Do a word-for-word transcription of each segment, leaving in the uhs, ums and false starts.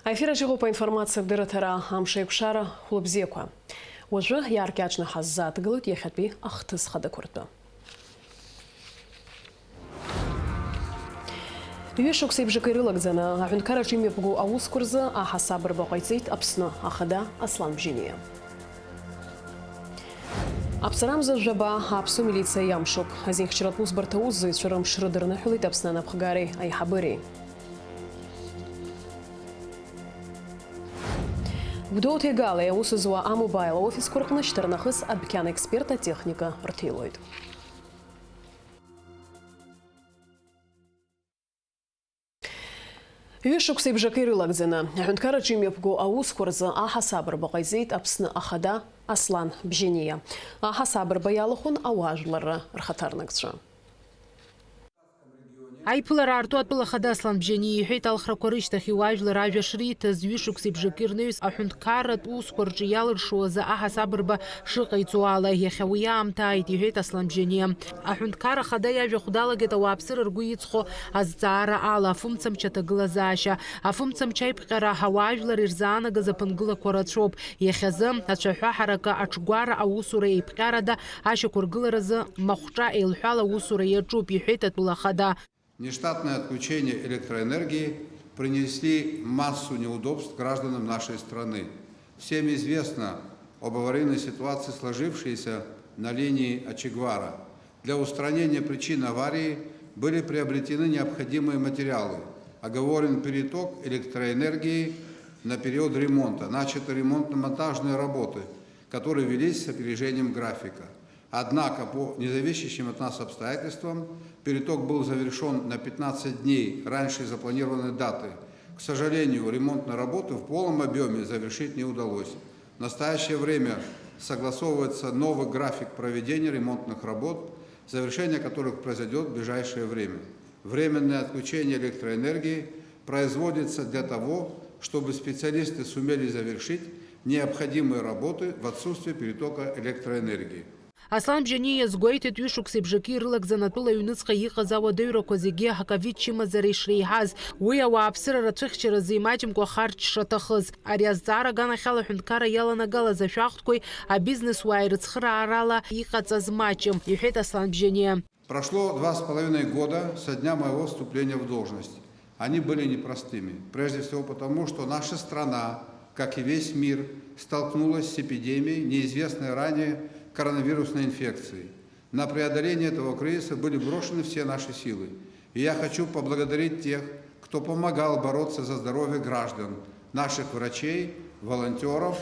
Аефир аҿы иҟоуп аинформациатә дырраҭара Амш аиқәшара. Хәлыбзиақәа. Уажәы иааркьаҿны ҳаззааҭгылоит иахьатәи ахҭыс хадақәа ртәы. Ҩышықәса ибжакы ирылагӡаны аҳәынҭқарраҿы имҩаԥгоу аусқәа рзы аҳасабырба ҟаиҵеит Аԥсны Ахада Аслан Бжьаниа. Аԥҵарамза жәаба аԥсуа милициа иамшуп. Азинхьчаратә усбарҭа аусзуҩцәа рымш рыдырныҳәалеит Аԥсны анапхгареи аиҳабыреи. Гәдоуҭа Егалеи аус зуа А-Мобаил аофисқәа рҟны шьҭарнахыс адәқьан експерт атехника рҭилоит. Ҩышықәса ибжакы ирылагӡаны, аҳәынҭқарраҿы имҩаԥгоу аусқәа рзы аҳасабырба ҟаиҵеит Аԥсны Ахада Аслан Бжьаниа. Аҳасабырба иалахәын ауаажәларра рхаҭарнакцәа. Аиԥылара аарту атәыла ахада Аслан Бжьаниа иҳәеит, алхрақәа рышьҭахь иуаажәлар ажәа шриҭаз, ҩышықәса ибжакы ирнаҩс аҳәынҭқарратә усқәа рҿы иалыршо азы аҳасабырба шыҟаиҵо ала, иахьа уи аамҭа ааит, иҳәеит Аслан Бжьаниа. Аҳәынҭқар ахада иажәахә далагеит ауааԥсыра ргәы иҵхо азҵаара ала афымцамч аҭагылазаашьа. Афымцамч аиԥҟьара ауаажәлар ирзаанагаз аԥынгылақәа рацәоуп. Иахьазы ацәаҳәа ҳаракы аҿгәара аусура еиԥҟьарада ашьақәыргыларазы махәҿа еилҳәала аусура иаҿуп, иҳәеит атәыла ахада. Нештатное отключение электроэнергии принесли массу неудобств гражданам нашей страны. Всем известно об аварийной ситуации, сложившейся на линии Ачигвара. Для устранения причин аварии были приобретены необходимые материалы, оговорен переток электроэнергии на период ремонта, начаты ремонтно-монтажные работы, которые велись с опережением графика. Однако, по независящим от нас обстоятельствам, переток был завершён на пятнадцать дней раньше запланированной даты. К сожалению, ремонтные работы в полном объёме завершить не удалось. В настоящее время согласовывается новый график проведения ремонтных работ, завершение которых произойдёт в ближайшее время. Временное отключение электроэнергии производится для того, чтобы специалисты сумели завершить необходимые работы в отсутствие перетока электроэнергии. Аслан Бжьаниа иазгәеиҭеит, ҩышықәсеи бжаки ирылагӡан атәыла аҩныҵҟа иҟаз ауадаҩрақәа зегьы аковид чымазара ишреиҳаз, уи ауааԥсыра рацәыхьчаразы имаҷымкәа ахарџь шаҭахыз. Ари азҵаара аганахьала аҳәынҭқарра иаланагалаз ашәахтәқәеи абизнесуааи рыцхыраарала иҟаҵаз маҷым, иҳәеит Аслан Бжьаниа. Прошло два с половиной года со дня моего вступления в должность. Они были непростыми. Прежде всего потому, что наша страна, как и весь мир, столкнулась с эпидемией неизвестной ранее коронавирусной инфекции. На преодоление этого кризиса были брошены все наши силы. И я хочу поблагодарить тех, кто помогал бороться за здоровье граждан, наших врачей, волонтёров,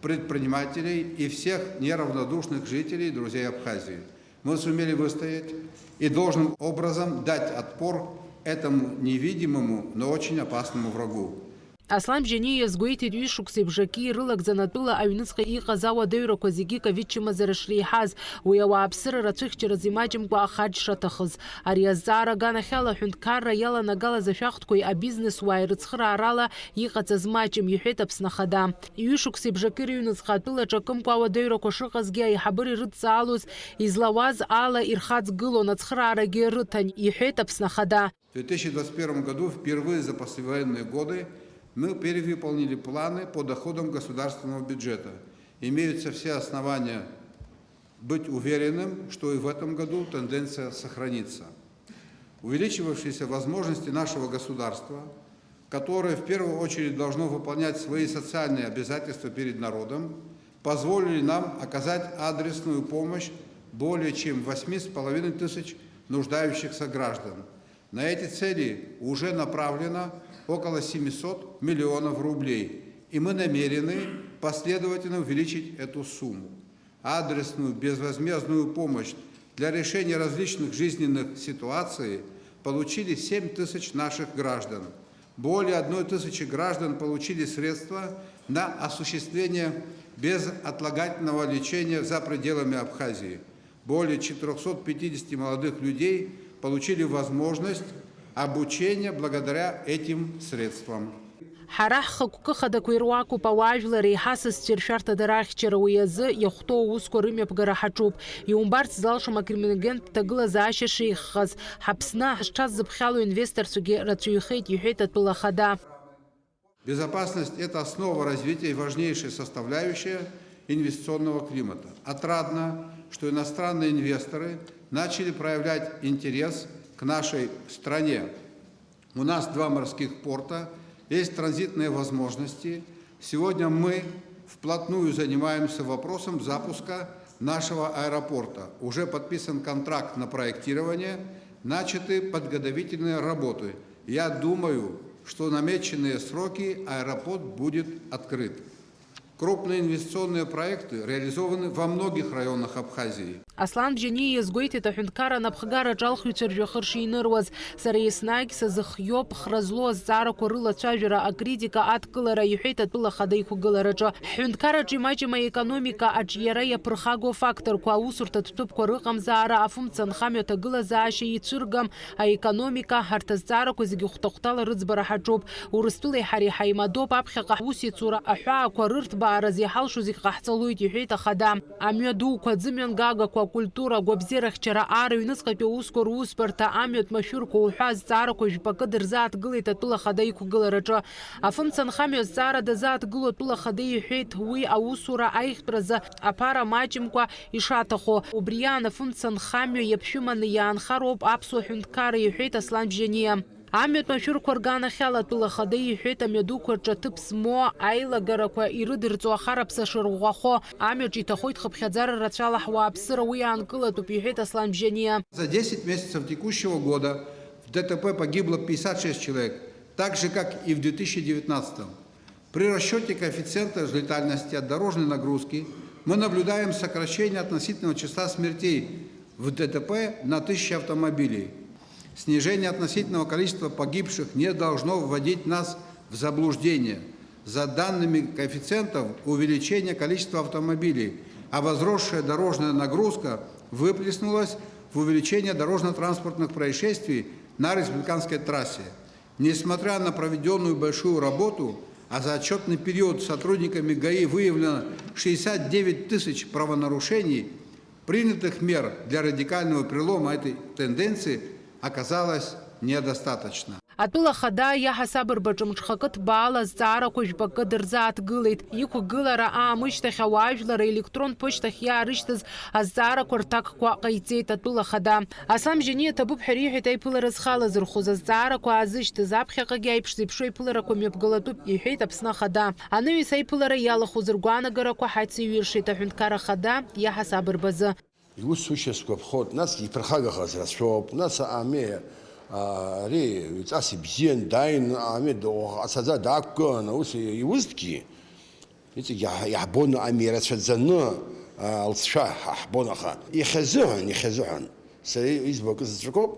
предпринимателей и всех неравнодушных жителей и друзей Абхазии. Мы сумели выстоять и должным образом дать отпор этому невидимому, но очень опасному врагу. Аслан Бжьаниа иазгәеиҭеит, ҩышықәсеи бжаки ирылагӡан атәыла аҩныҵҟа иҟаз ауадаҩрақәа зегьы ковид чымазара шреиҳаз, уи ауааԥсыра рацәыхьчаразы имаҷымкәа ахарџь шаҭахыз. Ари азҵаара аганахьала аҳәынҭқарра иаланагалаз ашәахтәқәеи абизнесуааи рыцхыраарала иҟаҵаз маҷым, иҳәеит Аԥсны Ахада. Ҩышықәсеи бжаки рыҩныҵҟа атәыла аҿы акымкәа ауадаҩрақәа шыҟазгьы аиҳабыра ирыдҵаалоз излауаз ала ирхаҵгылон, ацхыраарагьы рыҭан, иҳәеит Аԥсны Ахада. В две тысячи двадцать первом году, впервые за послевоенные годы, мы перевыполнили планы по доходам государственного бюджета. Имеются все основания быть уверенным, что и в этом году тенденция сохранится. Увеличивавшиеся возможности нашего государства, которое в первую очередь должно выполнять свои социальные обязательства перед народом, позволили нам оказать адресную помощь более чем восьми с половиной тысяч нуждающихся граждан. На эти цели уже направлено около семисот миллионов рублей, и мы намерены последовательно увеличить эту сумму. Адресную безвозмездную помощь для решения различных жизненных ситуаций получили семь тысяч наших граждан. Более одной тысячи граждан получили средства на осуществление безотлагательного лечения за пределами Абхазии. Более четырёхсот пятидесяти молодых людей получили возможность обучения благодаря этим средствам. Ҳара ҳхықәкы хадақәа ируакуп ауаажәлари ҳасасцәеи ршәарҭадара ахьчара, уи азы иахәҭоу аусқәа рымҩаԥгара ҳаҿуп. Иумбарц залшом акриминогентә ҭагылазаашьа шеиӷьхаз. Ҳаԥсны ҳазҽаззыԥхьало инвесторцәагьы рацәаҩхеит, иҳәеит атәыла ахада. Безопасность — это основа развития и важнейшая составляющая инвестиционного климата. Отрадно, что иностранные инвесторы начали проявлять интерес к нашей стране. У нас два морских порта, есть транзитные возможности. Сегодня мы вплотную занимаемся вопросом запуска нашего аэропорта. Уже подписан контракт на проектирование, начаты подготовительные работы. Я думаю, что в намеченные сроки аэропорт будет открыт. Крупные инвестиционные проекты реализованы во многих районах Абхазии. Аслан Бжьаниа иазгәеиҭеит аҳәынҭқарра анапхгараҿы алхҩцәа ржәҩахыр шиныруаз. Сара еснагь сазыхиоуп хра злоу азҵаарақәа рылацәажәара, акритика адкылара, иҳәеит атәыла ахада иқәгылараҿы. Ҳҳәынҭқарраҿы имаҷым аекономика аҿиара иаԥырхагоу афакторқәа, аусурҭатә ҭыԥқәа рыҟамзаара, афымца анхамҩа аҭагылазаашьа ицәыргам, аекономика, арҭ азҵаарақәа зегьы хәҭа-хәҭала рыӡбара ҳаҿуп. Урыстәылеи ҳареи ҳаимадоуп, аԥхьаҟа ҳусеицура аҳәаақәа рырҭбаараз иҳалшо зегь ҟаҳҵалоит, иҳәеит ахада. Амҩа дуқәа, аӡымҩангагақәа, акультура, агәабзиарахьчара, ар, аҩныҵҟатәи аусқәа русбарҭа, амҩатә машәырқәа уҳәа азҵаарақәа жәпакы дырзааҭгылеит атәыла ахада иқәгылараҿы. Афымца анхамҩа азҵаара дазааҭгыло атәыла ахада иҳәеит, уи аусура аиӷьтәразы аԥара маҷымкәа ишаҭаху. Убри аан афымца анхамҩа иаԥшәыманы иаанхароуп аԥсуа ҳәынҭқарра, иҳәеит Аслан Бжьаниа. Амҩатә машәырқәа рганахьала атәыла ахада иҳәеит, амҩадуқәа рҿы аҭыԥ змоу аилагарақәа ирыдырҵо ахараԥса шырӷәӷәахо, амҩаҿ иҭахоит хыԥхьаӡара рацәала ҳуааԥсыра, уи аанкылатәуп, иҳәеит Аслан Бжьаниа. За десять месяцев текущего года в ДТП погибло пятьдесят шесть человек, так же, как и в две тысячи девятнадцатом. При расчёте коэффициента летальности от дорожной нагрузки мы наблюдаем сокращение относительного числа смертей в ДТП на тысячу автомобилей. Снижение относительного количества погибших не должно вводить нас в заблуждение. За данными коэффициентов увеличение количества автомобилей, а возросшая дорожная нагрузка выплеснулась в увеличение дорожно-транспортных происшествий на республиканской трассе. Несмотря на проведённую большую работу, а за отчётный период сотрудниками ГАИ выявлено шестьдесят девять тысяч правонарушений, принятых мер для радикального перелома этой тенденции оказалось недостаточно. Атәыла ахада иаҳасабырбаҿы мҽхакы ҭбаала азҵаарақәа жәпакы дырзааҭгылеит. Иқәгылара аамышьҭахь ауаажәлар аелектрон ԥышьҭахь иаарышьҭыз азҵаарақәа рҭакқәа ҟаиҵеит атәыла ахада. Аслан Бжьаниа ҭабуп ҳәа ириҳәеит аиԥылара зхалазырхәыз, азҵаарақәа аазышьҭыз, аԥхьаҟагьы аиԥш зеиԥшу аиԥыларақәа мҩаԥгалатәуп, иҳәеит Аԥсны ахада. Анаҩс аиԥылара иалахәыз ргәаанагарақәа ҳацеиҩыршеит аҳәынҭқар ахада иаҳасабырбазы. Иусушьа сгәаԥхоит, насгьы иԥырхагахаз рацәоуп, нас ами, а, ари ҩҵас ибзиан, дааин, ами, д-, ацаӡа даақәгылан, ус иузҭгьы, иҵегь иаҳ-, иаҳбон ами ирацәаӡаны, а, алҵшәа ҳа-, ҳбон, аха иахьазыҳәан, иахьазыҳәан, сара избо акы заҵәыкоуп,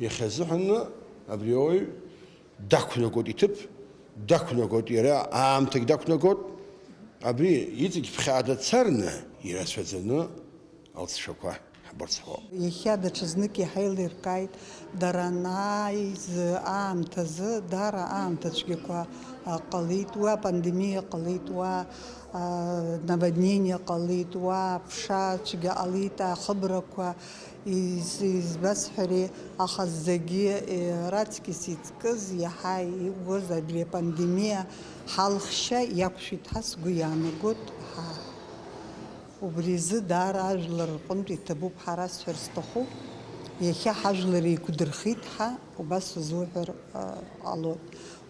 иахьазыҳәаны абри ауаҩ дақәнагоит иҭыԥ, дақәнагоит иара, аамҭагь дақәнагоит, абри иҵегь ԥхьаҟа дацарны ирацәаӡаны алҵшәақәа ҳбарц ҳауп. Иахьа даҽазнык иҳаилиркааит, дара анааиз аамҭазы, даара аамҭа цәгьақәа, а, ҟалеит, уа апандемиа ҟалеит, уа, а, наводнение ҟалеит, уа аԥша цәгьа ҟалеит, ахыбрақәа, из-, избасҳәари, аха зегьы, э, раҵкыс иҵкыз, иаҳа иӷәӷәаз абри апандемиа ҳалхшьа иақәшәеит ҳәа сгәы иаанагоит, ҳа. Убри изы даара ажәлар рҟынтә иҭабуп ҳәа расҳәар сҭахуп. Иахьа ҳажәлар еиқәдырхеит ҳәа убас узуҳәар, а, ҟалоит.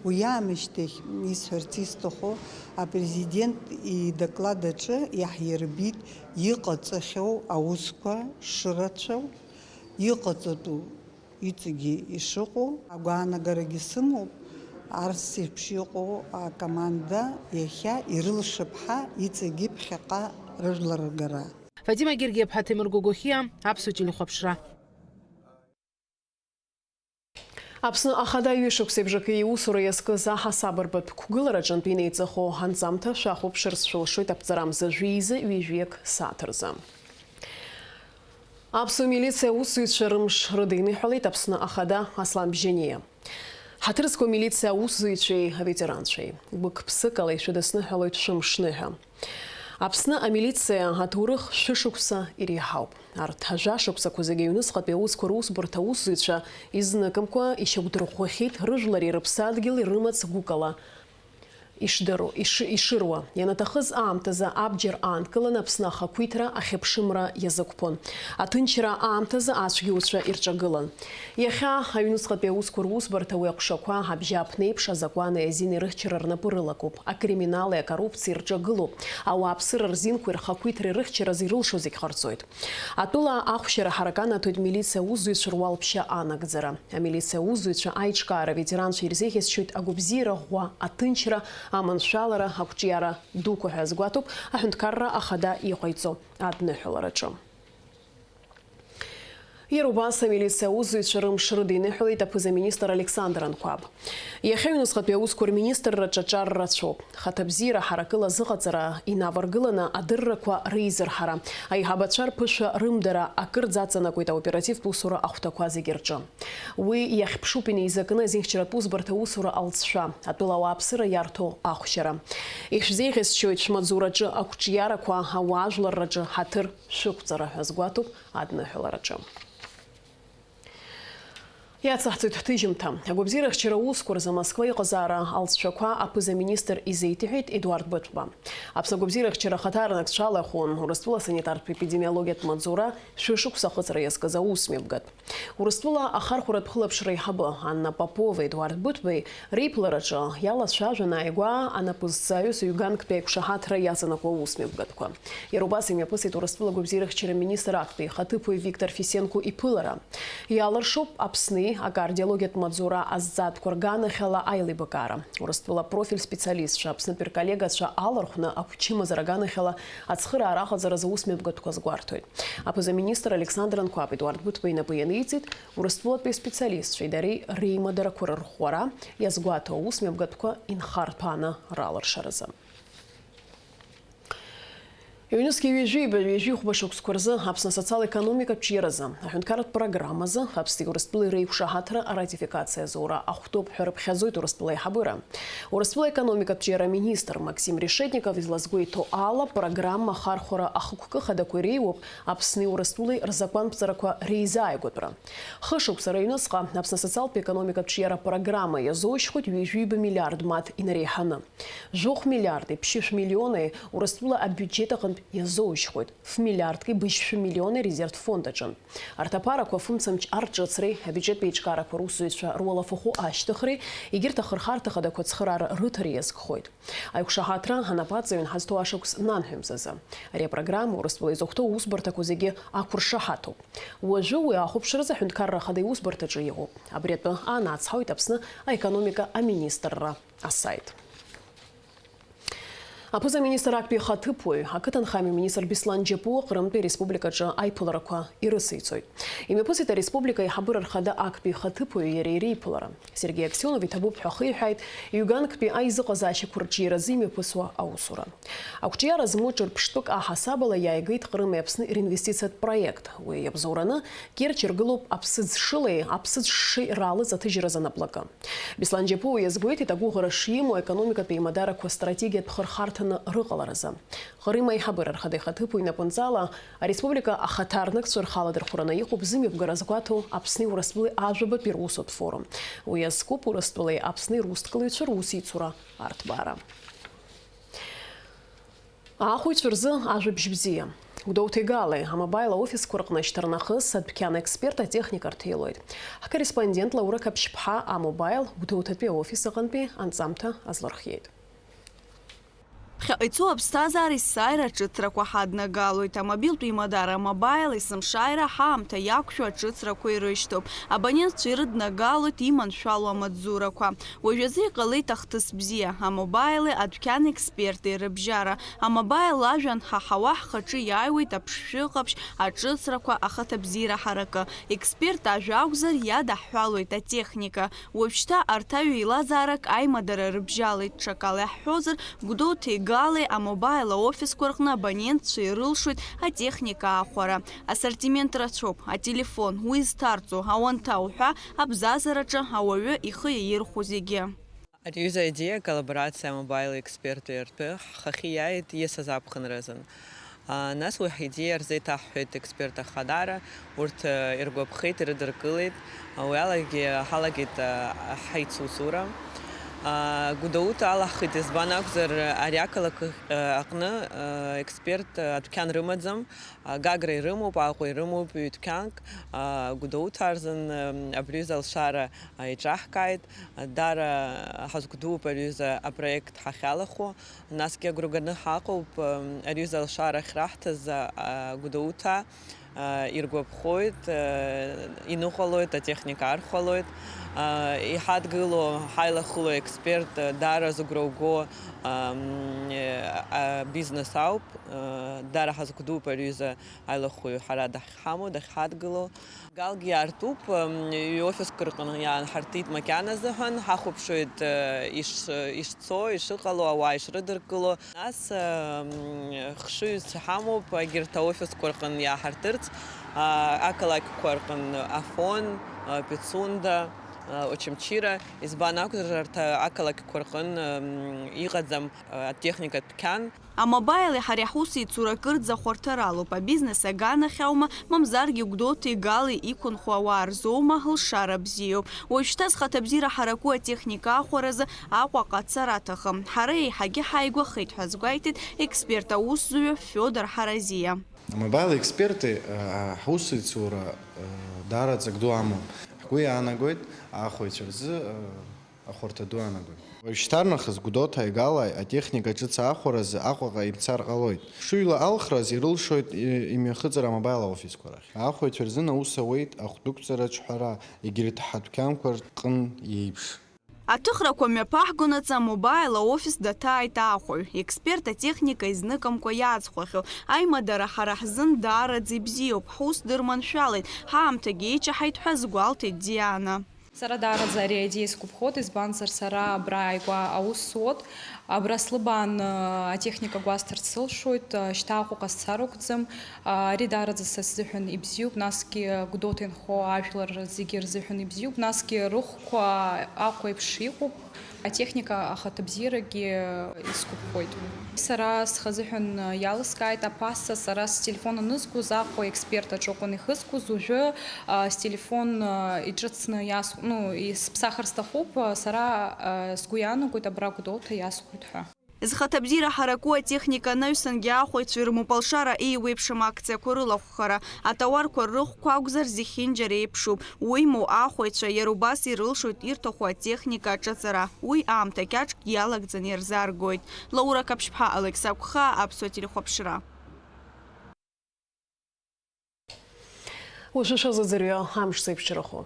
Уи аамышьҭахь исҳәарц исҭаху, апрезидент идоклад аҿы иаҳирбеит иҟаҵахьоу аусқәа шрацәоу, иҟаҵатәу иҵегьы ишыҟоу. Агәаанагарагьы сымоуп, арс еиԥш иҟоу акоманда иахьа ирылшап ҳәа иҵегьы ԥхьаҟа рыжәлар ргара. Фатима Гергиаԥҳа, Ҭемыр Гогохиа, Аԥсуа телехәаԥшра. Аԥсны Ахада ҩышықәсеиԥш акы иусура иазкыз аҳасабырбатә қәгылараҿынтә инеиҵыху анҵамҭа шәахәаԥшырц шәылшоит аԥҵарамза жәеиза ҩажәиак сааҭ рзы. Аԥсуа милициа аусзуҩцәа рымш рыдиныҳәалеит Аԥсны Ахада Аслан Бжьаниа. Ҳаҭыр зқәу амилициа аусзуҩцәеи аветеранцәеи гәык-ԥсыкала ишәыдысныҳәалоит шәымшныҳәа. Аԥсны амилициа аҭоурых шәышықәса иреиҳауп. Арҭ ажәа шықәсақәа зегьы аҩныҵҟатәи аусқәа русбарҭа аусзуҩцәа изныкымкәа ишьақәдырӷәӷәахьеит рыжәлари рыԥсадгьыли рымаҵ гәыкала. Ишдыру, иши-, ишыруа, ианаҭахыз аамҭазы абџьар аанкыланы Аԥсны ахақәиҭра ахьыԥшымра иазықәԥон. Аҭынчра аамҭазы ацәгьоуцәа ирҿагылан. Иахьа аҩнуҵҟатәи аусқәа русбарҭа уи аҟәшақәа абжьааԥнеиԥш азакәани азини рыхьчара рнапы рылакуп, акриминали акоррупциеи рҿагылоуп, ауааԥсыра рзинқәеи рхақәиҭреи рыхьчаразы ирылшо зегь ҟарҵоит. Атәыла ахәшьара ҳарак анаҭоит милициа аусзуҩцәа руалԥшьа анагӡара. Амилициа аусзуҩцәа аиҿкаара аветеранцәа ирзеиӷьасшьоит агәабзиара ӷәӷәа, аҭынчра, аманшәалара, ақәҿиара дуқәа ҳәа азгәаҭоуп аҳәынҭқарра ахада иҟаиҵо адныҳәалараҿы. Иара убас амилициа аусзуҩцәа рымш рыдиныҳәалеит аԥыза-министр Александр Анқәаб. Иахьа аҩнуҵҟатәи аусқәа рминистрраҿы аҿар рацәоуп. Хаҭабзиара ҳаракыла азыҟаҵара инаваргыланы адыррақәа реизырҳара, аиҳабацәа рԥышәа рымдара акырӡа аҵанакуеит аоперативтә усура ахәҭақәа зегьы рҿы. Уи иахьԥшуп инеизакны азинхьчаратә усбарҭа аусура алҵшәа, атәыла ауааԥсыра иарҭо ахәшьара. Ишәзеиӷьасшьоит шәмаҵзураҿы ақәҿиарақәа, ауаажәларраҿы ҳаҭыр шәықәҵара ҳәа азгәаҭоуп адныҳәалараҿы. Иацаҳҵоит ҳҭыжьымҭа. Агәабзиарахьчара аусқәа рзы Москва иҟазаара алҵшәақәа аԥыза-министр изеиҭеиҳәеит Едуард Быҭәба. Аԥсны агәабзиарахьчара ахаҭарнакцәа алахәын Урыстәыла санитартә-епидемиологиатә маҵзура шәышықәса ахыҵра иазкыз аусмҩаԥгатә. Урыстәыла ахархәаратә хылаԥшра аиҳабы Анна Попова Едуард Быҭәбеи реиԥылараҿы иалацәажәан ааигәа анапызҵааҩыс ҩганктәи аиқәшаҳаҭра иаҵанакуа аусмҩаԥгатәқәа. Иара убас имҩаԥысит Урыстәыла гәабзиарахьчара министр актәи ихаҭыԥуаҩ Виктор Фисенко иԥылара. Иалыршоуп Аԥсни акардиологиатә маҵзура азҵаатәқәа рганахьала аилибакаара. Урыстәыла апрофиль специалистцәа Аԥснытәи рколлегацәа алархәны ачымазара аганахьала ацхыраара аҟаҵаразы аусмҩаԥгатәқәа азгәарҭоит. Аԥыза-министр Александр Анқәаб Едуард Быҭәба инапы ианиҵеит Урыстәылатәи аспециалистцәеи дареи реимадарақәа рырӷәӷәара иазгәаҭо аусмҩаԥгатәқәа инхарҭәааны ралыршаразы. Ҩнызқьи ҩажәи ҩажәи хәба шықәсқәа рзы Аԥсны асоциал-економикатә ҿиаразы аҳәынҭқарратә программазы Аԥсни Урыстәылеи реиқәшаҳаҭра аратификациа азоура ахәҭоуп ҳәа рыԥхьаӡоит Урыстәыла аиҳабыра. Урыстәыла аекономикатә ҿиара аминистр Максим Решетников излазгәеиҭо ала, программа ахархәара ахықәкы хадақәа иреиуоуп Аԥсни Урыстәылеи рзакәанԥҵарақәа реизааигәатәра. Хышықәса рыҩнуҵҟа Аԥсны асоциалтә економикатә ҿиара программа иазоужьхоит ҩажәи ҩба миллиард мааҭ инареиҳаны. Жәохә миллиарди ԥшьышә миллиони Урыстәыла абиуџьет аҟынтә иазоужьхоит, ф-миллиардки быжьшәы миллиони резервтә фонд аҿынтә. Арҭ аԥарақәа фымцамч арҿыцреи абиуџьеттә еиҿкаарақәа русзуҩцәа руалафахәы ашьҭыхреи егьырҭ ахырхарҭа хадақәа ацхыраара рыҭареи иазкхоит. Аиқәшаҳаҭра анапаҵаҩын ҳазҭоу ашықәс нанҳәамзазы. Ари апрограмма Урыстәыла изыхәҭоу аусбарҭақәа зегьы ақәыршаҳаҭуп. Уажәы уи ахәаԥшразы аҳәынҭқарра ахада иусбарҭаҿы иҟоуп. Абри атәы аанацҳауеит Аԥсны аекономика аминистрра асаит. Аԥыза-министр актәи ихаҭыԥуаҩ, ақыҭанхамҩа министр Беслан Џьапуа Ҟрымтәи ареспубликаҿы аиԥыларақәа ирыциҵоит. Имҩаԥысит ареспублика аиҳабыра рхада актәи ихаҭыԥуаҩи иареи реиԥылара. Сергеи Аксионов иҭабуп ҳәа ахиҳәааит ҩганктәи аизыҟазаашьақәа рҿиаразы имҩаԥысуа аусура. Ақәҿиара змоу ҿырԥштәык аҳасабала иааигеит Ҟрыми Аԥсни ринвестициатә проект. Уи иабзоураны Керчь иргылоуп аԥсыӡ шылеи аԥсыӡ шшеи раалыҵ аҭыжьразы анаплакы. Беслан Џьапуа иазгәеиҭеит, агәыӷра шимоу аекономикатә еимадарақәа стратегиатә хырхарҭаны рыҟаларазы. Ҟрым аиҳабыра рхада ихаҭыԥуаҩ инапынҵала ареспублика ахаҭарнакцәа рхаладырхәраны иҟоуп зымҩаԥгара згәаҭоу Аԥсни Урыстәылеи ажәабатәи русутә форум. Уи иазкуп Урыстәылеи Аԥсни русҭкылаҩцәа русеицура арҭбаара. Аахәаҩцәа рзы ажәабжь бзиа. Гәдоуҭеи Галеи амобаил аофисқәа рҟны шьҭарнахыс адәқьан аексперт атехника рҭеилоит. Ҳкорреспондент Лаура Қаԥшьԥҳа амобаил Гәдоуҭатәи аофис аҟынтәи анҵамҭа азлырхиеит. Ԥхьаҟа ицо аԥсҭазаара есааира аҿыцрақәа ҳаднагалоит. Амобилтә еимадара амобаил есымшааира ҳаамҭа иақәшәо аҿыцрақәа ирышьҭоуп. Абонентцәа ирыднагалоит иманшәалоу амаҵзурақәа. Уажәазы иҟалеит ахҭыс бзиа, амобаили адәқьан експерти рыбжьара. Амобаил ажәҩан ҳаҳауа ҳхаҿы иааиуеит аԥшшәы ҟаԥшь, аҿыцрақәа, ахаҭабзиара ҳаракы. Експерт ажәа акәзар, иадаҳҳәалоит атехника. Уажәшьҭа арҭ аҩ еилазаарак аимадара рыбжьалеит, ҽакала иаҳҳәозар, Гәдоуҭеи Галеи амобаил аофисқәа рҟны абонентцәа ирылшоит атехника аахәара. Ассортимент рацәоуп, ателефон, уи зҭарҵо, ауанҭа уҳәа, абзазараҿы ауаҩы ихы иаирхәо зегьы. Ари аҩыза аидеиа аколлаборациа амобаил експерти ртәы ҳхахьы иааит ииасыз аԥхынразын. А, нас уи ҳидеиа рзеиҭаҳҳәеит експерт ахадара, урҭ, а, иргәаԥхеит, ирыдыркылеит. А, уи алагьы ҳалагеит, а, ҳаицусура. Гәдоуҭа алаҳхит, избан акәзар, ари ақалақь аҟны експерт адәқьан рымаӡам. Гагра ирымоуп, Аҟәа ирымоуп ҩ-дәқьанк. Гәдоуҭа рзын абри аҩыза алшара иҿаҳкааит. Даара ҳазгәдууп ари аҩыза апроект ҳахьалахәу. Насгьы агәра ганы ҳаҟоуп ари аҩыза алшара ахьраҳҭаз Гәдоуҭа. Иргәаԥхоит, иныҟәалоит, атехника архәалоит. Иҳадгыло, ҳаилахыло експерт, даара зыгәра уго бизнес ауп. Даара ҳазгәдууп ари аҩыза аилахәҩы ҳара дахьҳамоу, дахьҳадгыло. Галгьы иаартуп, ҩ-офиск рҟны иаанҳартит макьана азыҳәан, ҳахәаԥшуеит иш-, ишцо, ишыҟало, ауаа ишрыдыркыло. Нас, хшыҩзцәа ҳамоуп, егьырҭ аофисқәа рҟын иааҳартырц, ақалақьқәа рҟын Афон, Пицунда, Очамчыра, избан акәзар, арҭ ақалақьқәа рҟын иҟаӡам атехникатә дәқьан. Амобаили ҳареи ҳусеицура кырӡа хәарҭаралоуп, абизнес аганахь аума, мамзаргьы Гәдоуҭеи Галеи иқәынхо ауаа рзоума, лшара бзиоуп. Уажәшьҭа зхаҭабзиара ҳараку атехника ахәаразы Аҟәаҟа ацара аҭахым. Ҳара еиҳагьы ҳааигәахеит ҳәа азгәеиҭеит експерт аусзуҩы Фиодор Ҳаразиа. Амобаил експерти, э, ҳусеицура, э, даараӡа ду амоуп. Ҳгәы иаанагоит аахәаҩцәа рзы, э, ахәарҭа ду аанагоит. Уажәшьҭарнахыс Гәдоуҭа Галеи атехника ҿыц аахәаразы Аҟәаҟа имцар ҟалоит. Шыҩла алхраз ирылшоит и-, имҩахыҵыр амобаил аофисқәа рахь. Аахәаҩцәа рзын аус ауеит ахәдықәҵараҿ ҳәара, егьырҭ ҳадәқьанқәа рҟын иеиԥш. Аҭыхрақәа мҩаԥаҳгонаҵы амобаил аофис даҭааит аахәаҩ. Експерт атехника изныкымкәа иаҵхәахьоу аимадара ҳара ҳзын даараӡа ибзиоуп, ҳус дырманшәалеит, ҳаамҭагьы еиҷаҳаит ҳәа азгәалҭеит Диана. Сара даараӡа ари аидеиа сгәаԥхоит, избанзар, сара абра ааигәа аус зуоит. Абра слыбаан, а, атехника гәасҭарц сылшоит, а, шьҭа Аҟәаҟа сцар акәӡам. А, ари даараӡа са сзыҳәан ибзиоуп, насгьы Гәдоуҭа инхо ажәлар зегьы рзыҳәан ибзиоуп, насгьы рыхәқәа Аҟәа еиԥш иҟоуп. Атехника ахаҭабзиарагьы исгәаԥхоит. Сара схазыҳәан иалыскааит аԥаса, сара стелефон анызкуз, Аҟәа експерт аҿы акәын ихызкуз, уажәы, а, стелефон, а, иҿыцны иас-, ну, исԥсахыр сҭахуп, а, сара, а, сгәы иаанагоит абра Гәдоуҭа иасхәоит ҳәа. Зхаҭабзиара ҳараку атехника анаҩсангьы аахәаҩцәа ирымоуп алшара еиуеиԥшым акциақәа рылахәхара, атауарқәа рыхәқәа акәзар, зехьынџьара еиԥшуп. Уимоу, аахәаҩцәа иара убас ирылшоит ирҭаху атехника аҿыҵара. Уи аамҭа кьаҿк иалагӡаны ирзааргоит. Лаура Қаԥшьԥҳа, Алықьса Гәхаа, Аԥсуа телехәаԥшра. Уажәы шәазыӡырҩы амш зеиԥшрахо.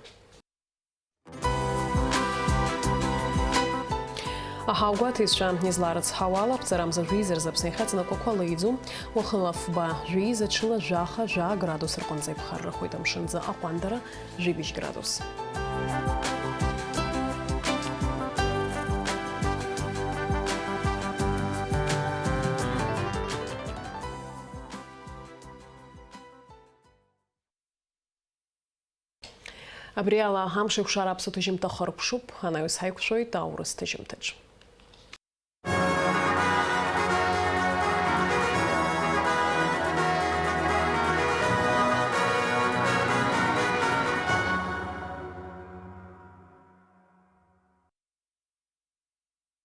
Аҳауагәаҭаҩцәа изларыцҳауа ала, аԥҵарамза жәеиза рзы Аԥсны ихьаҵнакуақәа леиӡом, уахынла фба, жәеиза ҽыла жәаха, жәаа градус рҟынӡа иԥхаррахоит, амшынӡы аҟәандара, жәибжь градус. Абри ала амш еиқәшара аԥсуа ҭыжьымҭа хыркәшуп, анаҩс ҳаиқәшәоит аурыс ҭыжьымҭаҿ.